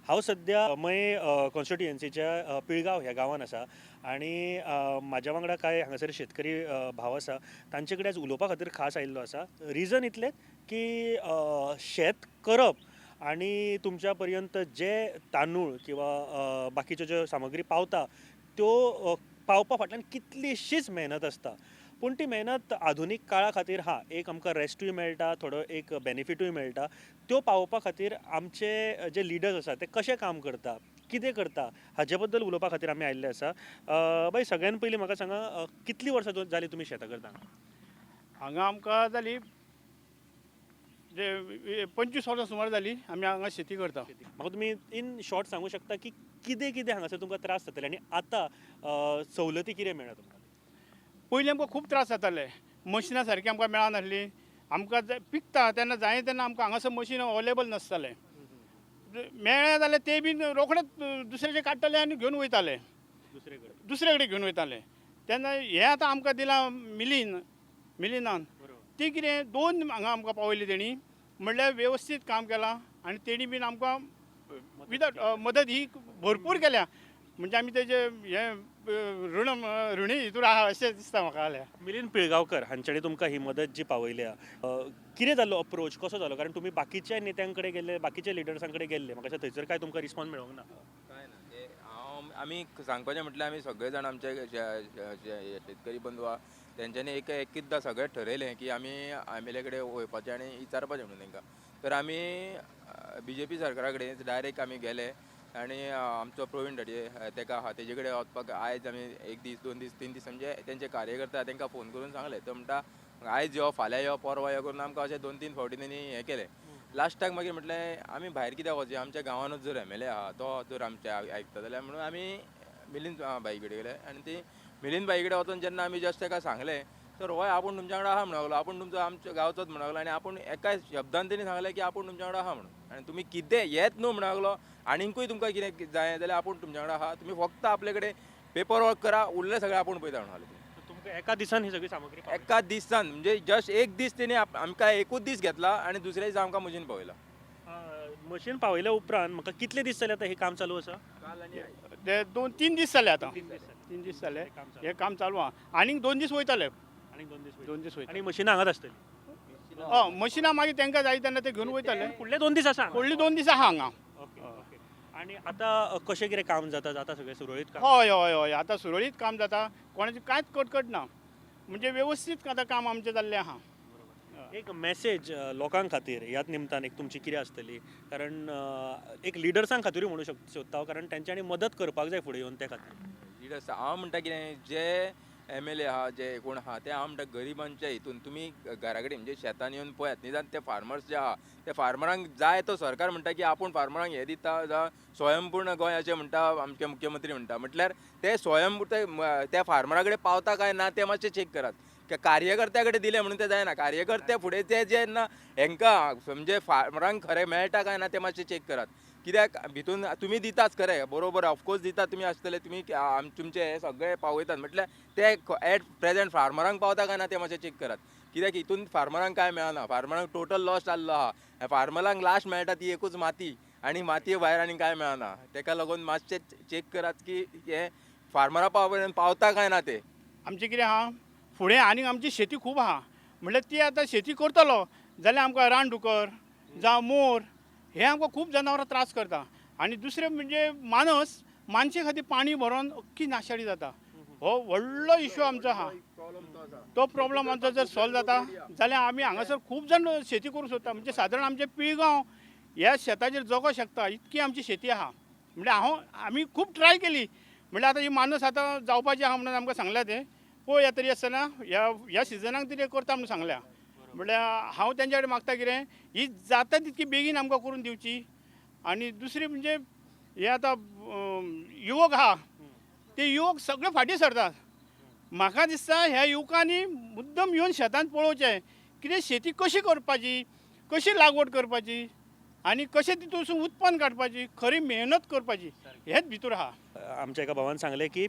हांव सद्या मये कॉन्स्टिट्युएन्सीच्या पिळगांव ह्या गांवान आसा आनी म्हाज्या वांगडा कांय हांगासर शेतकरी भाव आसा. तांचे कडेन आज उलोवपा खातीर खास आयिल्लो आसा. रिजन इतलेंच की शेत करप आनी तुमच्या पर्यंत जे तांदूळ किंवा बाकीच्यो ज्यो सामग्री पावता त्यो पावपा फाटल्यान कितलीशीच मेहनत आसता. पूण ती मेहनत आधुनीक काळा खातीर हा एक आमकां रेस्टूय मेळटा, थोडो एक बेनिफिटूय मेळटा. त्यो पावोवपा खातीर आमचे जे लिडर्स आसा ते कशें काम करता, कितें करता हाजे बद्दल उलोवपा खातीर आमी आयिल्ले आसा. बाय, सगळ्यान पयलीं म्हाका सांगा, कितलीं वर्सां जालीं तुमी शेतां करता? हांगा आमकां जाली 25 वर्सां सुमार जाली आमी हांगा शेती करता. म्हाका तुमी इन शॉर्ट सांगू शकता की कितें कितें हांगासर तुमकां त्रास जाताले आनी आतां सवलती कितें मेळ्ळा तुमकां? पयलीं आमकां खूब त्रास जाताले. मशिनां सारकीं आमकां मेळनासलीं. आमकां पिकता तेन्ना जाय तेन्ना आमकां हांगासर मशीन अवेलेबल नासतालें. मेळ्ळें जाल्यार ते बीन रोखडेच दुसऱ्याचे काडटाले आनी घेवन वयताले, दुसरे कडेन घेवन वयताले. तेन्ना हें आतां आमकां दिलां मिलिनान, ती कितें दोन हांगा आमकां पावयली तेणी, म्हणल्यार वेवस्थीत काम केलां आनी तेणी बीन आमकां विदाउट मदत ही भरपूर केल्या. म्हणजे आमी तेजे हें ऋणी हितूर आहा अशें दिसता म्हाका जाल्यार. मिलिंद पिळगांवकर हांच्यानी तुमकां ही मदत जी पावयल्या, कितें जालो अप्रोच, कसो जालो? कारण तुमी बाकीच्या नेत्यां कडेन गेल्ले, बाकीच्या लिडर्सां कडेन गेल्ले, म्हाका दिसता थंयसर काय तुमकां रिस्पॉन्स मेळोंक ना. काय ना, ते हांव आमी सांगपाचें म्हटल्यार आमी सगळे जाण आमचे शेतकरी बंधू आहा तेंच्यांनी एक एकदां सगळें ठरयलें की आमी एम एल ए कडेन वयपाचें आनी विचारपाचें म्हणून तेंकां. तर आमी बीजेपी सरकारा कडेन डायरेक्ट आमी गेले आनी आमचो प्रवीण धाडये तेका आहा तेजे कडेन वचपाक आयज आमी एक दीस, दोन दीस, तीन दीस म्हणजे तेंचे कार्यकर्ता तेंकां फोन करून सांगलें. तो म्हणटा आयज यो, फाल्यां यो, परवां यो करून आमकां अशें 2-3 फावटी तेणी हें केलें. लास्टाक मागीर म्हटलें आमी भायर कित्याक वचचें, आमच्या गांवानूच जर एम एल ए आहा तो जर आमचें आयकता जाल्यार म्हणून आमी मिलिंद भाई कडेन गेले. आनी ती मिलिंद भाई कडेन वचून जेन्ना आमी जस्ट तेका सांगलें तर होय आपूण तुमच्या वांगडा आहा म्हणूंक लागलो, आपूण तुमचो आमच्या गांवचोच म्हणूंक लागलो आनी आपूण एका शब्दान तेणी सांगलें की आपूण तुमच्या वांगडा आहा म्हणून आनी तुमी कितें येत न्हू म्हणूंक लागलो, आनीकूय तुमकां कितें जाय जाल्यार आपूण तुमच्या वांगडा आहा, तुमी फक्त आपले कडेन पेपर वर्क करा, उरलें सगळें आपूण पळयता म्हणून लागलो. तुमकां एका दिसान ही सगळी सामग्री पावली? एका दिसान म्हणजे जस्ट एक दीस तेणी आमकां एकूच दीस घेतला आनी दुसऱ्या दिसा आमकां मशीन पावयला. मशीन पावयल्या उपरांत म्हाका कितले दीस जाले आतां हें काम चालू आसा? ते 2-3 दीस जाले आतां. 3 दीस जाले. 3 दीस जाले हें काम चालू. हें काम चालू आहा. आनीक 2 दीस वयताले. आनीक 2 दीस वयतले. 2 दीस वयतले. आनी मशिनां हांगाच आसतलीं? हय, मशिनां मागीर तांकां जाय तेन्ना ते घेवन वयताले. फुडले 2 दीस आसा? फुडले 2 दीस आहा हांगा. Okay, okay. आनी आतां कशें कितें काम जाता? जाता सगळें सुरळीत काम? हय हय हय, आतां सुरळीत काम जाता, कोणाचें कांयच कटकट ना, म्हणजे वेवस्थीत आतां काम आमचें जाल्लें आहा. एक मॅसेज लोकां खातीर ह्याच निमतान एक तुमची कितें आसतली? कारण एक लिडर्सां खातीरूय म्हणू सोदता हांव, कारण तेंच्यांनी मदत करपाक जाय फुडें येवन त्या खातीर. लिडर्स हांव म्हणटा कितें, जे एम एल ए आहा जे कोण आहा ते हांव म्हणटा गरिबांच्या हितून तुमी घरा कडेन म्हणजे शेतान येवन पळयात. निदान ते फार्मर्स जे आहा ते फार्मरांक जाय तो सरकार म्हणटा की आपूण फार्मरांक हें दिता, जावं स्वयंपूर्ण गोंय अशें म्हणटा आमचे मुख्यमंत्री म्हणटा, म्हटल्यार ते स्वयं त्या फार्मरा कडेन पावता काय ना तें मातशें चॅक करात. कार्यकर्त्या कडेन दिलें म्हणून तें जायना, कार्यकर्ते फुडें ते जेन्ना हेंकां म्हणजे फार्मरांक खरें मेळटा काय ना तें मातशें चॅक करात. कित्याक भितून तुमी दिताच खरें, बरोबर ऑफकोर्स दितात तुमी आसतले, तुमी तुमचे हे सगळे पावयतात, म्हटल्यार ते एट प्रेजेंट फार्मरांक पावता काय ना तें मातशें चॅक करात. कित्याक हितून फार्मरांक कांय मेळना, फार्मरांक टोटल लॉस जाल्लो आहा. फार्मरांक लास्ट मेळटा ती एकूच माती, आनी मातये भायर आनी कांय मेळना. तेका लागून मातशें चॅक करात की हे फार्मरा पर्यंत पावता काय ना ते. आमचें कितें आहा फुडें आनीक आमची शेती खूब आहा, म्हणल्यार ती आतां शेती करतलो जाल्यार आमकां रानडुकर जावं मोर हे आमकां खूब जनावरां त्रास करता. आनी दुसरें म्हणजे मानशे खातीर पाणी भरोन अख्खी नाशाडी जाता. हो व्हडलो इशू आमचो आहा. तो प्रॉब्लम आमचो जर सॉल्व जाता जाल्यार आमी हांगासर खूब जाण शेती करूंक सोदता. म्हणजे सादारण आमचें पिळगांव ह्या शेताचेर जगोंक शकता इतकी आमची शेती आहा. म्हणल्यार आमी खूब ट्राय केली, म्हणल्यार आतां ही मानस आतां जावपाची आहा म्हणून आमकां सांगल्या तें पळोवया तरी आसतना ह्या सिजनाक तरी करता म्हणून सांगल्या. म्हणल्यार हांव तेंच्या कडेन मागता कितें ही जाता तितकी बेगीन आमकां करून दिवची. आनी दुसरी म्हणजे हे आतां युवक आहा ते युवक सगळे फाटीं सरतात. म्हाका दिसता ह्या युवकांनी मुद्दम येवन शेतांत पळोवचें कितें शेती कशी करपाची, कशी लागवड करपाची. आनी कशें तितूंतसून उत्पन्न काडपाची, खरी मेहनत करपाची, हेच भितर आहा. आमच्या एका भावान सांगलें की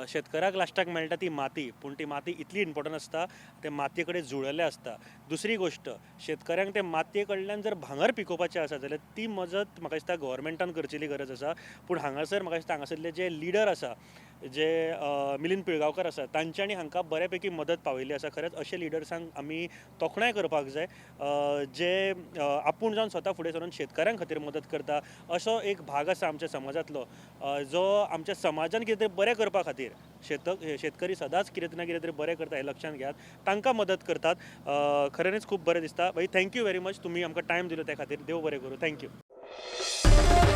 शेतकाराक लास्टाक मेळटा ती माती, पूण ती माती इतली इम्पॉर्टंट आसता, ते मातये कडेन जुळिल्लें आसता. दुसरी गोश्ट, शेतकऱ्यांक ते मातये कडल्यान जर भांगर पिकोवपाचें आसा जाल्यार ती मजत म्हाका दिसता गव्हर्मेंटान करचेली गरज आसा. पूण हांगासर म्हाका दिसता हांगासरले जे लिडर आसा, जे मिलिंद पिळगांवकर आसा, तांच्यांनी हांकां बऱ्या पैकी मदत पावयल्ली आसा. खरेंच अशे लिडर्सांक आमी तोखणाय करपाक जाय, जे आपूण जावन स्वता फुडें सरून शेतकऱ्यां खातीर मदत करता. असो एक भाग आसा आमच्या समाजांतलो, जो आमच्या समाजान कितें तरी बरें करपा खातीर शेतकरी सदांच कितें ना कितें तरी बरें करता हें लक्षांत घेयात, तांकां मदत करतात. खऱ्यांनीच खूब बरें दिसता. भाई, thank you very much, तुमी आमकां टायम दिलो त्या खातीर. देव बरें करूं. Thank you.